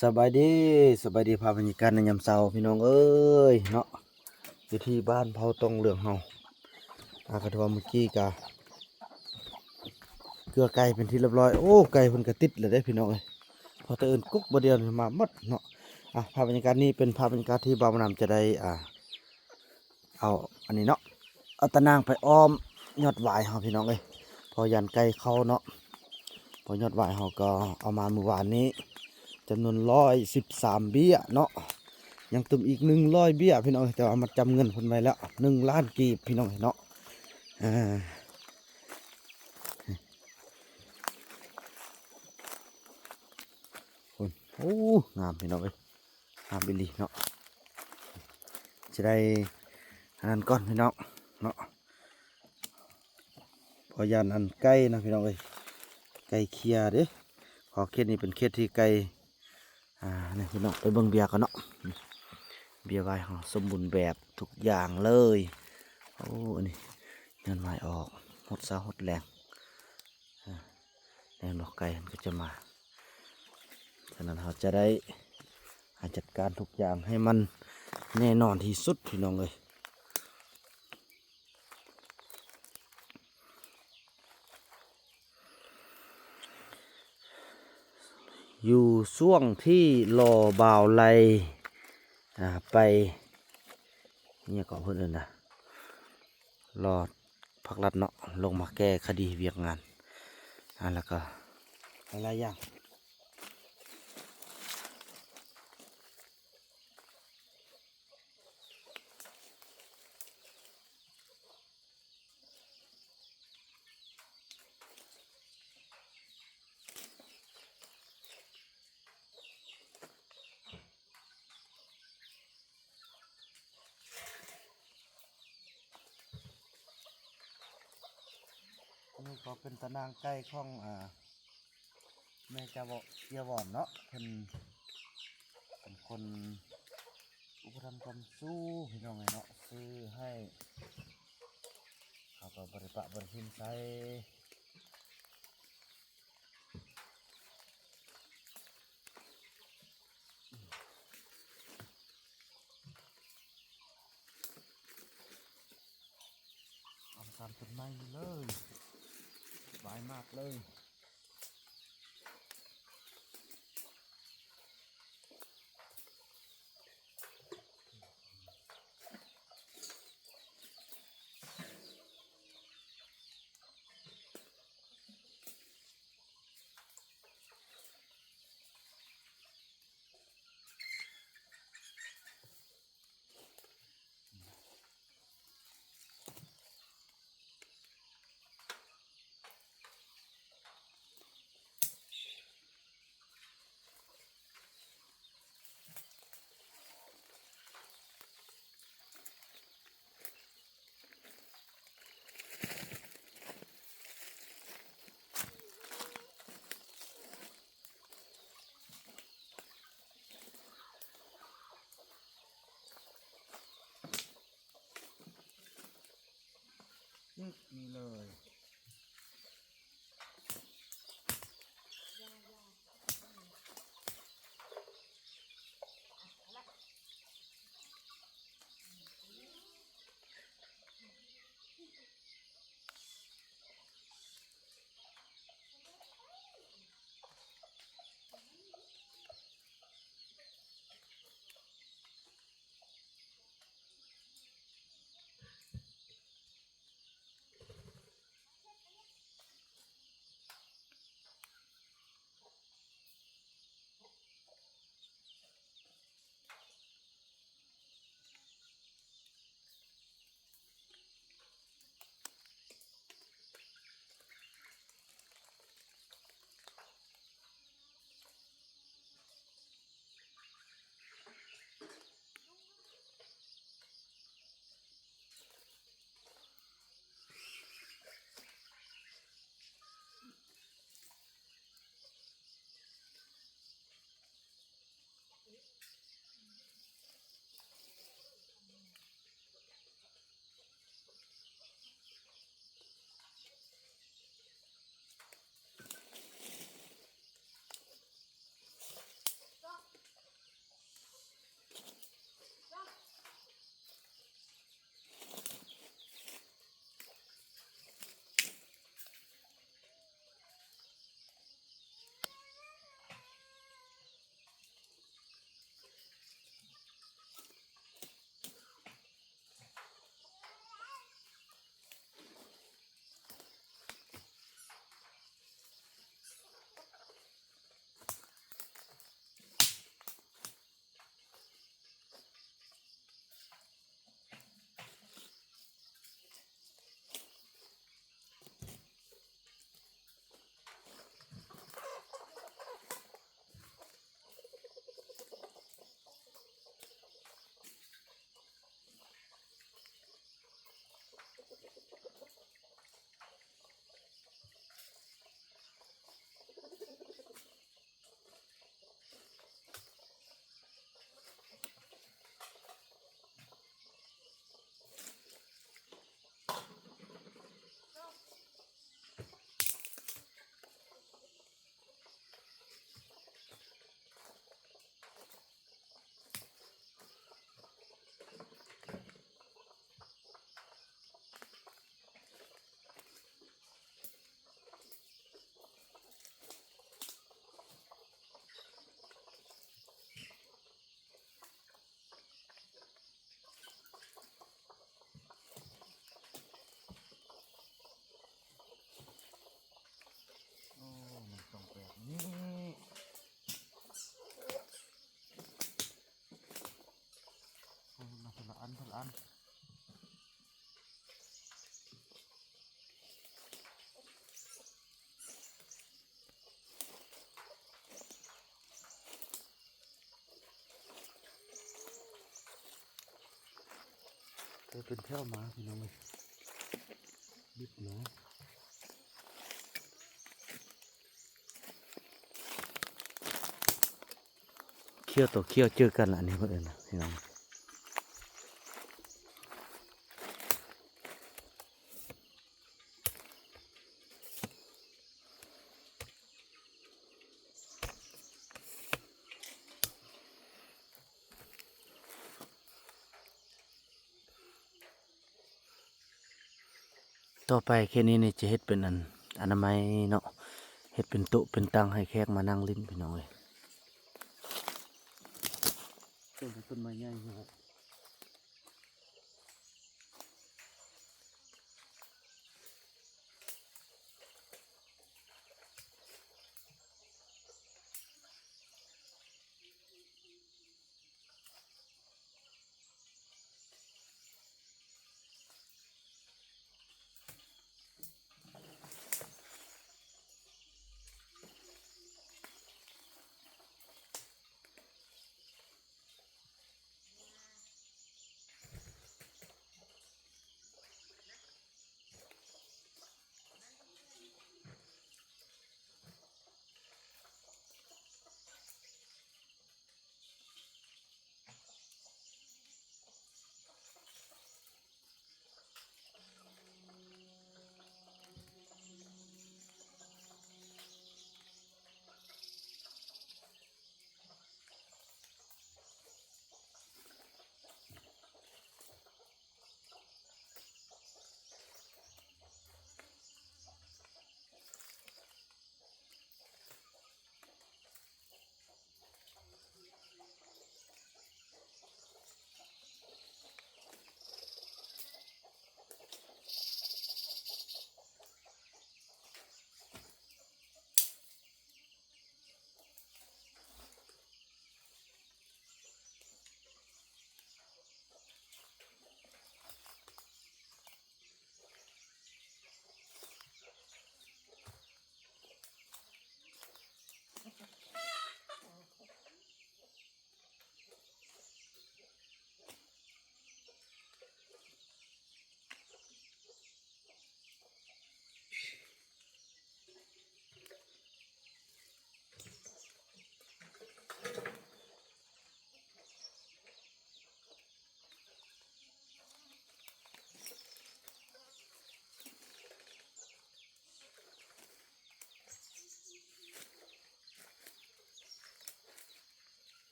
ສະບາຍດີ ສະບາຍດີ ພາບບັນຍາກາດໃນຍາມເຊົ້າພີ່ນ້ອງເອີຍເນາະ ຢູ່ທີ່ບ້ານເຜົ່າຕອງເຫຼືອງເຮົາ ອາ ກະຖືວ່າມື້ກີ້ກະເກືອໄກ່ເປັນທີ່ລຽບຮ້ອຍ. ໂອ້ ໄກ່ເພິ່ນກະຕິດແລ້ວເດ້ພີ່ນ້ອງເອີຍ ພໍແຕ່ເອີ້ນກົກບາດດຽວນີ້ມາໝົດເນາະ. ອາ ພາບບັນຍາກາດນີ້ເປັນພາບບັນຍາກາດທີ່ບ່າວບຸນນຳຈະໄດ້ ອາ ເອົາອັນນີ້ເນາະ ເອົາຕາໜ່າງໄປອ້ອມຍອດຫວາຍເຮົາພີ່ນ້ອງເອີຍ ເພາະຢ້ານໄກ່ເຂົ້າເນາະ. ເພາະຍອດຫວາຍເຮົາກໍເອົາມາມື້ວານນີ້ ຈຳນວນຮ້ອຍສິບສາມເບ້ຍເນາະ ຍັງຕື່ມອີກໜຶ່ງຮ້ອຍເບ້ຍພີ່ນ້ອງເອີຍ ແຕ່ວ່າມັດຈຳເງິນເພິ່ນໄວ້ແລ້ວ ໜຶ່ງລ້ານກີບພີ່ນ້ອງເອີຍເນາະ. ເອີ ໂອ້ ງາມພີ່ນ້ອງເອີຍ ງາມອີ່ຫຼີເນາະ. ຊິໄດ້ອັນນັ້ນກ່ອນພີ່ນ້ອງເນາະ ເພາະຢ້ານອັນໄກ່ນະພີ່ນ້ອງເອີຍ ໄກ່ເຄຍເດ້. ເພາະເຂດນີ້ເປັນເຂດທີ່ໄກ່ ອາ ນີ້ພີ່ນ້ອງ ໄປເບິ່ງເບ້ຍກ່ອນເນາະ. ເບ້ຍຫວາຍເຮົາສົມບູນແບບທຸກຢ່າງເລີຍ. ໂອ້ ອັນນີ້ຍອດຫວາຍອອກ ຫົດເຊົ້າຫົດແລງ ອາ ແລ້ວເນາະ ໄກ່ມັນກໍຈະມາ. ສະນັ້ນເຮົາຈະໄດ້ ອາ ຈັດການທຸກຢ່າງໃຫ້ມັນແນ່ນອນທີ່ສຸດພີ່ນ້ອງເອີຍ. ຢູ່ຊ່ວງທີ່ລໍບ່າວໄລ່ ອາ ໄປ ຫຍັງເກາະເພິ່ນເອີ້ນນະ ລໍພັກລັດເນາະ ລົງມາແກ້ຄະດີວຽກງານ ອາ ແລ້ວກໍຫຼາຍໆຢ່າງ. ນີ້ກໍເປັນຕາໜ່າງໄກ່ຂອງ ອາ ແມ່ເຈົ້າວອນ ເຈ້ຍວອນເນາະ ເພິ່ນເປັນຄົນອຸປະຖຳຄ້ຳຊູພີ່ນ້ອງເອີຍເນາະ ຊື້ໃຫ້ ເຮົາກໍບໍ່ໄດ້ປະບໍ່ໄດ້ຖິ້ມໃສ່. ເອົາຕາມຕົ້ນໄມ້ນີ້ເລີຍ ບາຍມາກເລີຍ. ເ ເປັນແຖວມາພີ່ນ້ອງເອີຍ ບິດມາ ຂ້ຽວຕໍ່ຂ້ຽວເຈີກັນລະ ອັນນີ້ເພິ່ນເອີ້ນນະພີ່ນ້ອງ. ຕໍ່ໄປເຂດນີ້ນີ້ຈະເຮັດເປັນອັນອະນາໄມເນາະ ເຮັດເປັນໂຕະເປັນຕັ່ງໃຫ້ແຂກມານັ່ງຫຼິ້ນພີ່ນ້ອງເອີຍ. ຕົ້ນ ຕົ້ນໄມ້ໃຫຍ່ເນາະ.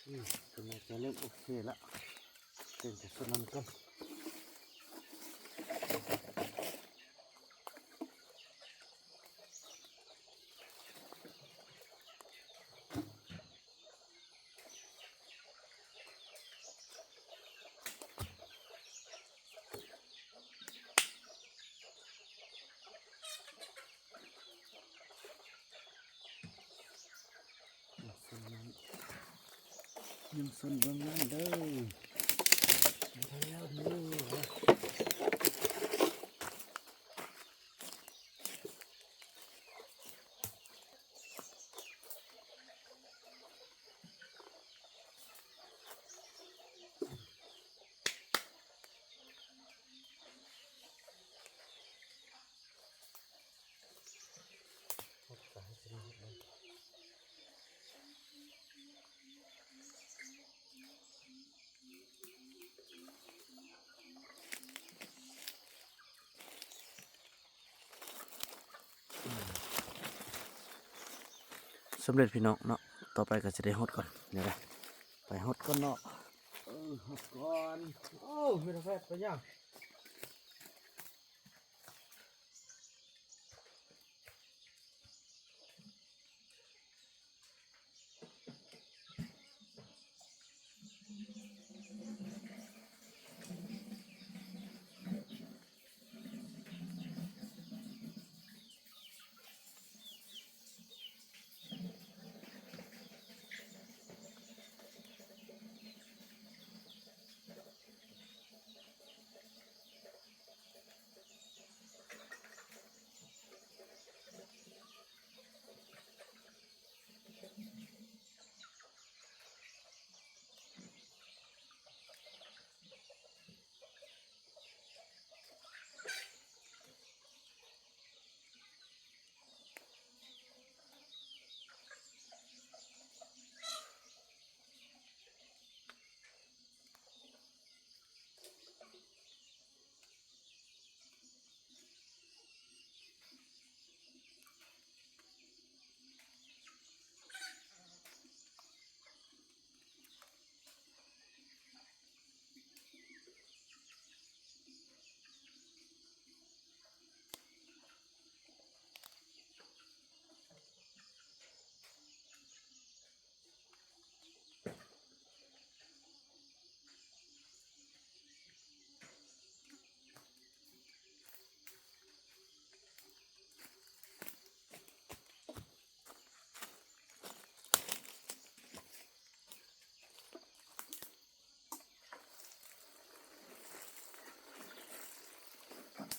ອືມ ຕົວນີ້ຈະເລີ່ມໂອເຄລະ ເປັນແຕ່ສ່ວນນັ້ນກ່ອນ. ຍັງສົນເບິ່ງນັ້ນເດີ ແລ້ວເດີ. ສຳເລັດພີ່ນ້ອງເນາະ ຕໍ່ໄປກໍຊິໄດ້ຫົດກ່ອນ ເດີ ໄປຫົດກ່ອນເນາະ ເອີ ຫົດກ່ອນ. ໂອ້ ມີແຕ່ແຟດໄປຫຍັງ?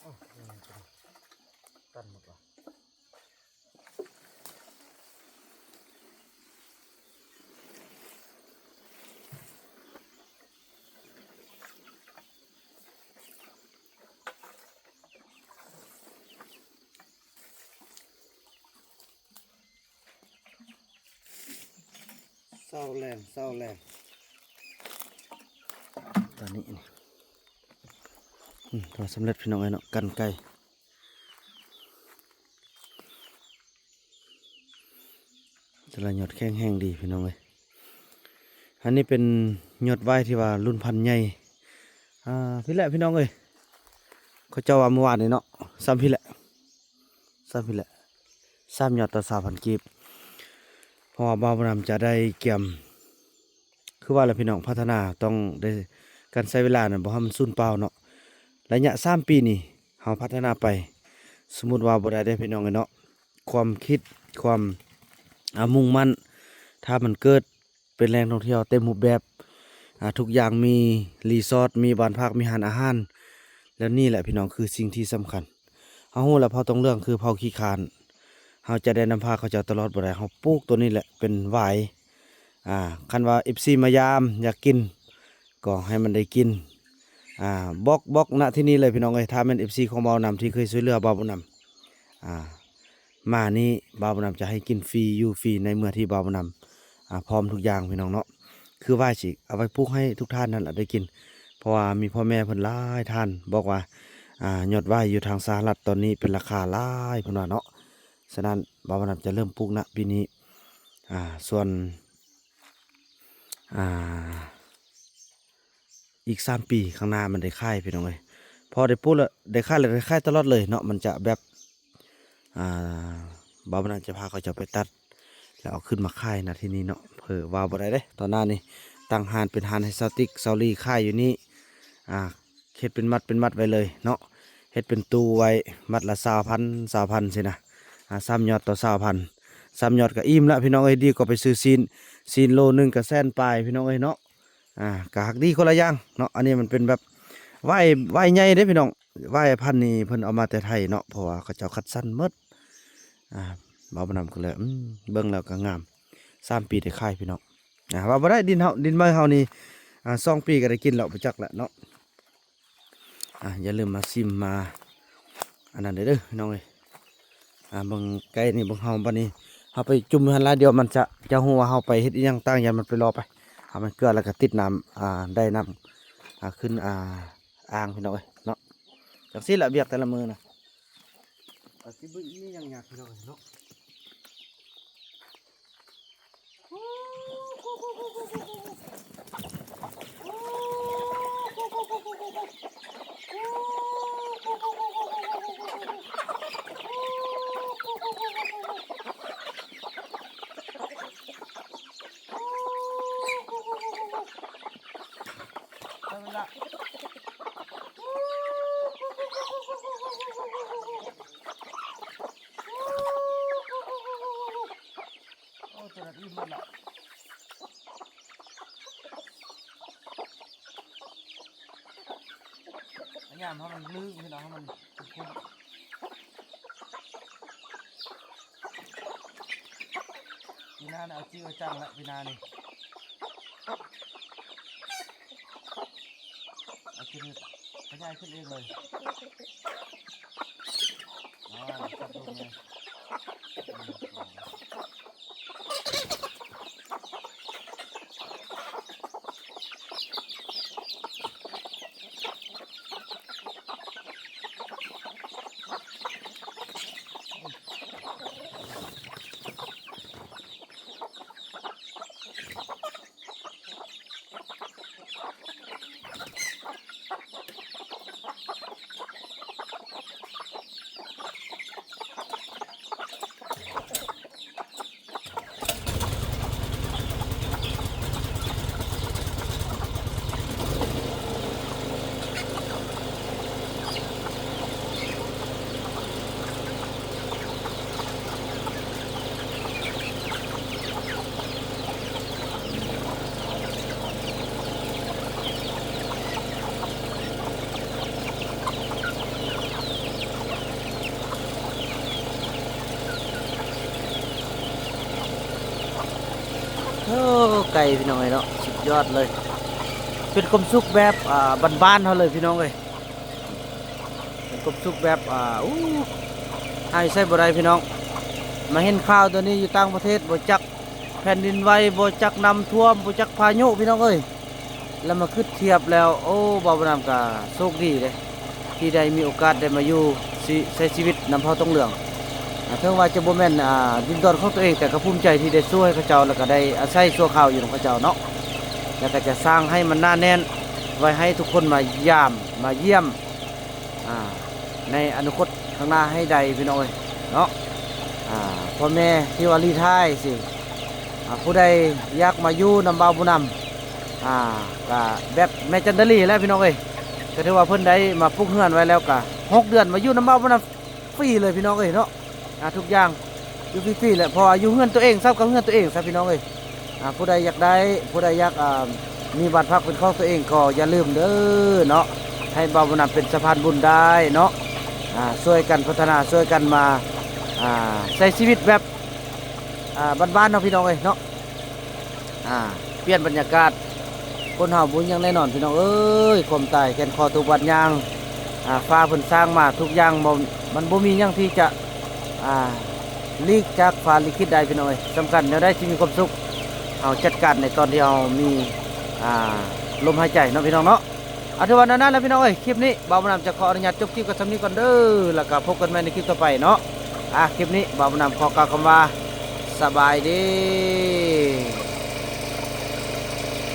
ອ້າວ ຕັນໝົດຫວາ? ເຊົ້າແລງ ເຊົ້າແລງ ຕອນນີ້ ອືມ ຖືວ່າສຳເລັດພີ່ນ້ອງເອີຍເນາະ ກັນໄກ່ ແຕ່ລະຍອດແຂງແຮງດີພີ່ນ້ອງເອີຍ. ອັນນີ້ເປັນຍອດຫວ້າຍທີ່ວ່າລຸ້ນພັນໃຫຍ່ ອ່າ ພີ້ແຫຼະພີ່ນ້ອງເອີຍ ເຂົາເຈົ້າວ່າມື້ວານນີ້ເນາະ ສ່ຳພີ້ແຫຼະ ສ່ຳພີ້ແຫຼະ ສາມຍອດຕໍ່ຊາວພັນກີບ ເພາະວ່າບ່າວບຸນນຳຈະໄດ້ກຽມ ຄືວ່າລະພີ່ນ້ອງ ພັດທະນາຕ້ອງໄດ້ ການໃຊ້ເວລານັ້ນບໍ່ໃຫ້ມັນສູນເປົ່າເນາະ ໄລຍະສາມປີນີ້ເຮົາພັດທະນາໄປ ສົມມຸດວ່າບໍ່ໄດ້ເດ້ພີ່ນ້ອງເອີຍເນາະ ຄວາມຄິດ ຄວາມ ອ່າ ມຸ່ງໝັ້ນ ຖ້າມັນເກີດເປັນແຫຼ່ງທ່ອງທ່ຽວເຕັມຮູບແບບ ອ່າ ທຸກຢ່າງມີ ຣີສອດ ມີບ້ານພັກ ມີຮ້ານອາຫານ ແລ້ວນີ້ແຫຼະພີ່ນ້ອງ ຄືສິ່ງທີ່ສຳຄັນ. ເຮົາຮູ້ແລ້ວ ເຜົ່າຕົງເຫຼືອງຄືເຜົ່າຂີ້ຄ້ານ ເຮົາຈະໄດ້ນຳພາເຂົາເຈົ້າຕະຫຼອດບໍ່ໄດ້ ເຮົາປູກໂຕນີ້ແຫຼະເປັນຫວາຍ ອ່າ ຄັນວ່າເອັຟຊີມາຢາມຢາກກິນ ກໍໃຫ້ມັນໄດ້ກິນ ອ່າ ບອກ ບອກນະທີ່ນີ້ເລີຍພີ່ນ້ອງເອີຍ ຖ້າແມ່ນເອັຟຊີຂອງບ່າວນຳທີ່ເຄີຍຊ່ວຍເຫຼືອບ່າວບຸນນຳ ອ່າ ມານີ້ບ່າວບຸນນຳຈະໃຫ້ກິນຟຣີ ຢູ່ຟຣີໃນເມື່ອທີ່ບ່າວບຸນນຳ ອ່າ ພ້ອມທຸກຢ່າງພີ່ນ້ອງເນາະ ຄືຫວາຍຊິເອົາໄວ້ປູກໃຫ້ທຸກທ່ານນັ້ນລະໄດ້ກິນ ເພາະວ່າມີພໍ່ແມ່ເພິ່ນຫຼາຍທ່ານບອກວ່າ ອ່າ ຍອດຫວ້າຍຢູ່ທາງສະຫະລັດຕອນນີ້ເປັນລາຄາຫຼາຍເພິ່ນວ່າເນາະ ສະນັ້ນບ່າວບຸນນຳຈະເລີ່ມປູກນະປີນີ້ ອ່າ ສ່ວນ ອ່າ ອີກສາມປີຂ້າງໜ້າມັນໄດ້ຂາຍພີ່ນ້ອງເອີຍ. ພໍໄດ້ປູກແລ້ວໄດ້ຂາຍ ແລ້ວໄດ້ຂາຍຕະຫຼອດເລີຍເນາະ. ມັນຈະແບບ ອ່າ ບ່າວບຸນນຳຈະພາເຂົາເຈົ້າໄປຕັດ ແລ້ວເອົາຂຶ້ນມາຂາຍນະທີ່ນີ້ເນາະ. ເອີ ວ່າບໍ່ໄດ້ເດ້ ຕອນໜ້ານີ້ຕັ້ງຮ້ານເປັນຮ້ານໃຫ້ຊາວຕິກຊາວລີຂາຍຢູ່ນີ້. ອ່າ ເຮັດເປັນມັດເປັນມັດໄວ້ເລີຍເນາະ. ເຮັດເປັນຕູ້ໄວ້ ມັດລະຊາວພັນ ຊາວພັນຊີ້ນະ. ອ່າ ສາມຍອດຕໍ່ຊາວພັນ ສາມຍອດກໍອີ່ມລະພີ່ນ້ອງເອີຍ. ດີກວ່າໄປຊື້ຊີ້ນ ຊີ້ນໂລໜຶ່ງກໍແສນປາຍພີ່ນ້ອງເອີຍເນາະ. ອ່າ ກໍຮັກດີຄົນລະຢ່າງເນາະ. ອັນນີ້ມັນເປັນແບບຫວາຍ ຫວາຍໃຫຍ່ເດ້ພີ່ນ້ອງ. ຫວາຍພັນນີ້ເພິ່ນເອົາມາແຕ່ໄທເນາະ ເພາະວ່າເຂົາເຈົ້າຄັດສັນໝົດ. ອ່າ ບ່າວບຸນນຳກໍເລີຍ ອືມ ເບິ່ງແລ້ວກໍງາມ. ສາມປີໄດ້ຂາຍພີ່ນ້ອງ. ອ່າ ວ່າບໍ່ໄດ້ ດິນເຮົາ ດິນໃໝ່ເຮົານີ້ ອ່າ ສອງປີກໍໄດ້ກິນແລ້ວ ບໍ່ຈັກແຫຼະເນາະ. ອ່າ ຢ່າລືມມາຊິມມາອັນນັ້ນເດີພີ່ນ້ອງເອີຍ. ອ່າ ເບິ່ງໄກ່ນີ້ ເບິ່ງເຮົາ ບັດນີ້ເຮົາໄປຈຸ່ມຢູ່ຫັ້ນລະ ດຽວມັນຈະ ຈະຮູ້ວ່າເຮົາໄປເຮັດອີ່ຫຍັງຕ່າງ ຢ້ານມັນໄປລໍໄປ. ເອົາມັນເກືອແລ້ວກໍຕິດນ້ຳ ອ່າ ໄດ້ນ້ຳ ອ່າ ຂຶ້ນ ອ່າ ອ່າງພີ່ນ້ອງເອີຍເນາະ. ຈັ່ງຊີ້ລະວຽກແຕ່ລະມື້ນະ ກໍຊິບໍ່ມີຫຍັງຍາກພີ່ນ້ອງເອີຍເນາະ. ໄດ້ເວລາ ໂອ້ ຕົວນັ້ນອີ່ມໝົດລະ. ພະຍາຍາມໃຫ້ມັນລຶ້ງພີ່ນ້ອງ ໃຫ້ມັນຂຸ້ນໆ. ປີໜ້ານີ້ເອົາຈິງເອົາຈັງລະ ປີໜ້ານີ້ ເອົາຂຶ້ນ ຂະຫຍາຍຂຶ້ນເອງເລີຍ. ອໍ ຈັບລົງເລີຍ. ໂອ້ ໄກ່ພີ່ນ້ອງເອີຍເນາະ ສຸດຍອດເລີຍ. ເປັນຄວາມສຸກແບບ ອ່າ ບ້ານໆເຮົາເລີຍພີ່ນ້ອງເອີຍ. ເປັນຄວາມສຸກແບບ ອ່າ ອູ້ ຫາຢູ່ໃສບໍ່ໄດ້ພີ່ນ້ອງ. ມາເຫັນຂ່າວຕົວນີ້ຢູ່ຕ່າງປະເທດ ບໍ່ຈັກແຜ່ນດິນໄຫວ ບໍ່ຈັກນ້ຳຖ້ວມ ບໍ່ຈັກພາຍຸພີ່ນ້ອງເອີຍ. ແລ້ວມາຄິດທຽບແລ້ວ ໂອ້ ບ່າວບຸນນຳກໍໂຊກດີເດ້ ທີ່ໄດ້ມີໂອກາດໄດ້ມາຢູ່ ຊິ ໃຊ້ຊີວິດນຳເຜົ່າຕົງເຫຼືອງ. ອ່າ ເຖິງວ່າຈະບໍ່ແມ່ນ ອ່າ ດິນດອນຂອງຕົວເອງ ແຕ່ກໍພູມໃຈທີ່ໄດ້ຊ່ວຍເຂົາເຈົ້າ ແລ້ວກໍໄດ້ອາໄສຊົ່ວຄາວຢູ່ນຳເຂົາເຈົ້າເນາະ. ແລ້ວກໍຈະສ້າງໃຫ້ມັນໜາແໜ້ນ ໄວ້ໃຫ້ທຸກຄົນມາຢາມມາຢ້ຽມ ອ່າ ໃນອະນາຄົດຂ້າງໜ້າໃຫ້ໄດ້ພີ່ນ້ອງເອີຍເນາະ. ອ່າ ພໍ່ແມ່ທີ່ວ່າລີ້ທ້າຍຊິ ອ່າ ຜູ້ໃດຢາກມາຢູ່ນຳບ່າວບຸນນຳ ອ່າ ກະແບບແມ່ຈັນດາລີແຫຼະພີ່ນ້ອງເອີຍ. ກໍຖືວ່າເພິ່ນໄດ້ມາປຸກເຮືອນໄວ້ແລ້ວ ກະຫົກເດືອນມາຢູ່ນຳບ່າວບຸນນຳຟຣີເລີຍພີ່ນ້ອງເອີຍເນາະ. ອ່າ ທຸກຢ່າງຢູ່ຟຣີໆແຫຼະ ເພາະວ່າຢູ່ເຮືອນຕົວເອງ ຊຳກັບເຮືອນຕົວເອງຊະພີ່ນ້ອງເອີຍ. ອ່າ ຜູ້ໃດຢາກໄດ້ ຜູ້ໃດຢາກ ອ່າ ມີບ້ານພັກເປັນຂອງຕົວເອງ ກໍຢ່າລືມເດີເນາະ ໃຫ້ບ່າວບຸນນຳເປັນສະພານບຸນໄດ້ເນາະ. ອ່າ ຊ່ວຍກັນພັດທະນາ ຊ່ວຍກັນມາ ອ່າ ໃຊ້ຊີວິດແບບ ອ່າ ບ້ານໆເນາະພີ່ນ້ອງເອີຍເນາະ. ອ່າ ປ່ຽນບັນຍາກາດ ຄົນເຮົາບໍ່ມີຫຍັງແນ່ນອນພີ່ນ້ອງເອີຍ. ຄວາມຕາຍແຂນຄໍທຸກບາດຍ່າງ ອ່າ ຟ້າເພິ່ນສ້າງມາທຸກຢ່າງ ບໍ່ ມັນບໍ່ມີຫຍັງທີ່ຈະ ອ່າ ຫຼີກຈາກຟ້າລິຂິດໄດ້ພີ່ນ້ອງເອີຍ. ສຳຄັນແນວໃດທີ່ມີຄວາມສຸກ ເຮົາຈັດການໃນຕອນທີ່ເຮົາມີ ອ່າ ລົມຫາຍໃຈເນາະພີ່ນ້ອງເນາະ. ເອົາ ຖືວ່າແນວນັ້ນແຫຼະພີ່ນ້ອງເອີຍ. ຄລິບນີ້ບ່າວບຸນນຳຈະຂໍອະນຸຍາດຈົບຄລິບກັນສ່ຳນີ້ກ່ອນເດີ ແລ້ວກໍພົບກັນໃໝ່ໃນຄລິບຕໍ່ໄປເນາະ. ອ່າ ຄລິບນີ້ບ່າວບຸນນຳຂໍກ່າວຄຳວ່າ ສະບາຍດີ.